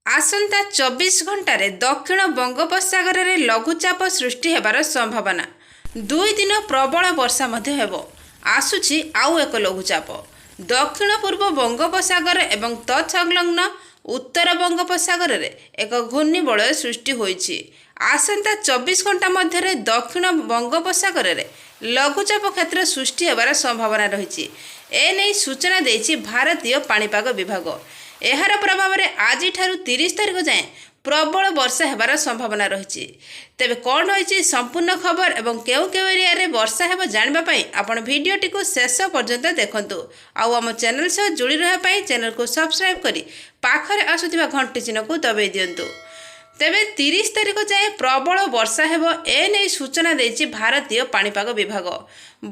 ଆସନ୍ତା 24 ଘଣ୍ଟାରେ ଦକ୍ଷିଣ ବଙ୍ଗୋପସାଗରରେ ଲଘୁଚାପ ସୃଷ୍ଟି ହେବାର ସମ୍ଭାବନା। 2 ଦିନ ପ୍ରବଳ ବର୍ଷା ମଧ୍ୟ ହେବ। ଆସୁଛି ଆଉ ଏକ ଲଘୁଚାପ। ଦକ୍ଷିଣ ପୂର୍ବ ବଙ୍ଗୋପସାଗର ଏବଂ ତତ୍ସଂଲଗ୍ନ ଉତ୍ତର ବଙ୍ଗୋପସାଗରରେ ଏକ ଘୂର୍ଣ୍ଣିବଳୟ ସୃଷ୍ଟି ହୋଇଛି। ଆସନ୍ତା 24 ଘଣ୍ଟା ମଧ୍ୟରେ ଦକ୍ଷିଣ ବଙ୍ଗୋପସାଗରରେ ଲଘୁଚାପ କ୍ଷେତ୍ର ସୃଷ୍ଟି ହେବାର ସମ୍ଭାବନା ରହିଛି। ଏନେଇ ସୂଚନା ଦେଇଛି ଭାରତୀୟ ପାଣିପାଗ ବିଭାଗ। ଏହାର ପ୍ରଭାବରେ ଆଜିଠାରୁ 30 ତାରିଖ ଯାଏଁ ପ୍ରବଳ ବର୍ଷା ହେବାର ସମ୍ଭାବନା ରହିଛି। ତେବେ କ'ଣ ରହିଛି ସମ୍ପୂର୍ଣ୍ଣ ଖବର ଏବଂ କେଉଁ କେଉଁ ଏରିଆରେ ବର୍ଷା ହେବ, ଜାଣିବା ପାଇଁ ଆପଣ ଭିଡ଼ିଓଟିକୁ ଶେଷ ପର୍ଯ୍ୟନ୍ତ ଦେଖନ୍ତୁ। ଆଉ ଆମ ଚ୍ୟାନେଲ ସହ ଯୋଡ଼ି ରହିବା ପାଇଁ ଚ୍ୟାନେଲକୁ ସବସ୍କ୍ରାଇବ୍ କରି ପାଖରେ ଆସୁଥିବା ଘଣ୍ଟି ଚିହ୍ନକୁ ଦବାଇ ଦିଅନ୍ତୁ। ତେବେ 30 ତାରିଖ ଯାଏଁ ପ୍ରବଳ ବର୍ଷା ହେବ, ଏନେଇ ସୂଚନା ଦେଇଛି ଭାରତୀୟ ପାଣିପାଗ ବିଭାଗ।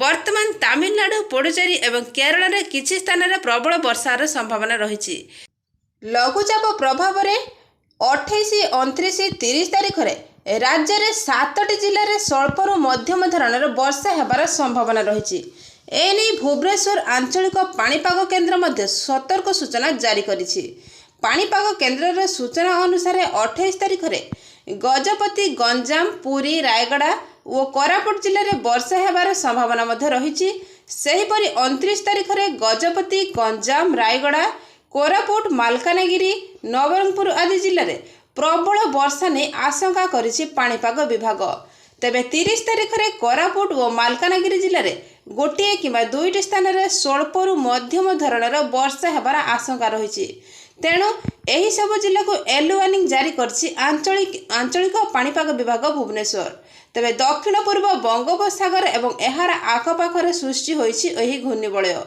ବର୍ତ୍ତମାନ ତାମିଲନାଡୁ, ପୁଡୁଚେରୀ ଏବଂ କେରଳରେ କିଛି ସ୍ଥାନରେ ପ୍ରବଳ ବର୍ଷାର ସମ୍ଭାବନା ରହିଛି। ଲଘୁଚାପ ପ୍ରଭାବରେ 28, 29, 30 ତାରିଖରେ ରାଜ୍ୟରେ ସାତଟି ଜିଲ୍ଲାରେ ସ୍ୱଳ୍ପରୁ ମଧ୍ୟମ ଧରଣର ବର୍ଷା ହେବାର ସମ୍ଭାବନା ରହିଛି। ଏନେଇ ଭୁବନେଶ୍ୱର ଆଞ୍ଚଳିକ ପାଣିପାଗ କେନ୍ଦ୍ର ମଧ୍ୟ ସତର୍କ ସୂଚନା ଜାରି କରିଛି। ପାଣିପାଗ କେନ୍ଦ୍ରର ସୂଚନା ଅନୁସାରେ, 28 ତାରିଖରେ ଗଜପତି, ଗଞ୍ଜାମ, ପୁରୀ, ରାୟଗଡ଼ା ଓ କୋରାପୁଟ ଜିଲ୍ଲାରେ ବର୍ଷା ହେବାର ସମ୍ଭାବନା ମଧ୍ୟ ରହିଛି। ସେହିପରି 29 ତାରିଖରେ ଗଜପତି, ଗଞ୍ଜାମ, ରାୟଗଡ଼ା, କୋରାପୁଟ, ମାଲକାନଗିରି, ନବରଙ୍ଗପୁର ଆଦି ଜିଲ୍ଲାରେ ପ୍ରବଳ ବର୍ଷା ନେଇ ଆଶଙ୍କା କରିଛି ପାଣିପାଗ ବିଭାଗ। ତେବେ 30 ତାରିଖରେ କୋରାପୁଟ ଓ ମାଲକାନଗିରି ଜିଲ୍ଲାରେ ଗୋଟିଏ କିମ୍ବା ଦୁଇଟି ସ୍ଥାନରେ ସ୍ୱଳ୍ପରୁ ମଧ୍ୟମ ଧରଣର ବର୍ଷା ହେବାର ଆଶଙ୍କା ରହିଛି। ତେଣୁ ଏହିସବୁ ଜିଲ୍ଲାକୁ ୟେଲୋ ୱାର୍ଣ୍ଣିଂ ଜାରି କରିଛି ଆଞ୍ଚଳିକ ପାଣିପାଗ ବିଭାଗ, ଭୁବନେଶ୍ୱର। ତେବେ ଦକ୍ଷିଣ ପୂର୍ବ ବଙ୍ଗୋପସାଗର ଏବଂ ଏହାର ଆଖପାଖରେ ସୃଷ୍ଟି ହୋଇଛି ଏହି ଘୂର୍ଣ୍ଣିବଳୟ।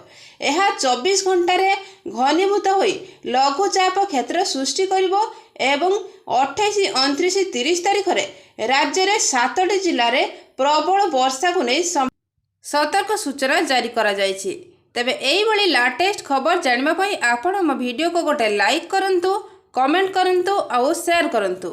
ଏହା 24 ଘଣ୍ଟାରେ ଘନୀଭୂତ ହୋଇ ଲଘୁଚାପ କ୍ଷେତ୍ର ସୃଷ୍ଟି କରିବ ଏବଂ 28, 29, 30 ତାରିଖରେ ରାଜ୍ୟରେ ସାତଟି ଜିଲ୍ଲାରେ ପ୍ରବଳ ବର୍ଷାକୁ ନେଇ ସତର୍କ ସୂଚନା ଜାରି କରାଯାଇଛି। ତେବେ ଏଇଭଳି ଲାଟେଷ୍ଟ ଖବର ଜାଣିବା ପାଇଁ ଆପଣ ଆମ ଭିଡ଼ିଓକୁ ଗୋଟେ ଲାଇକ୍ କରନ୍ତୁ, କମେଣ୍ଟ କରନ୍ତୁ ଆଉ ସେୟାର କରନ୍ତୁ।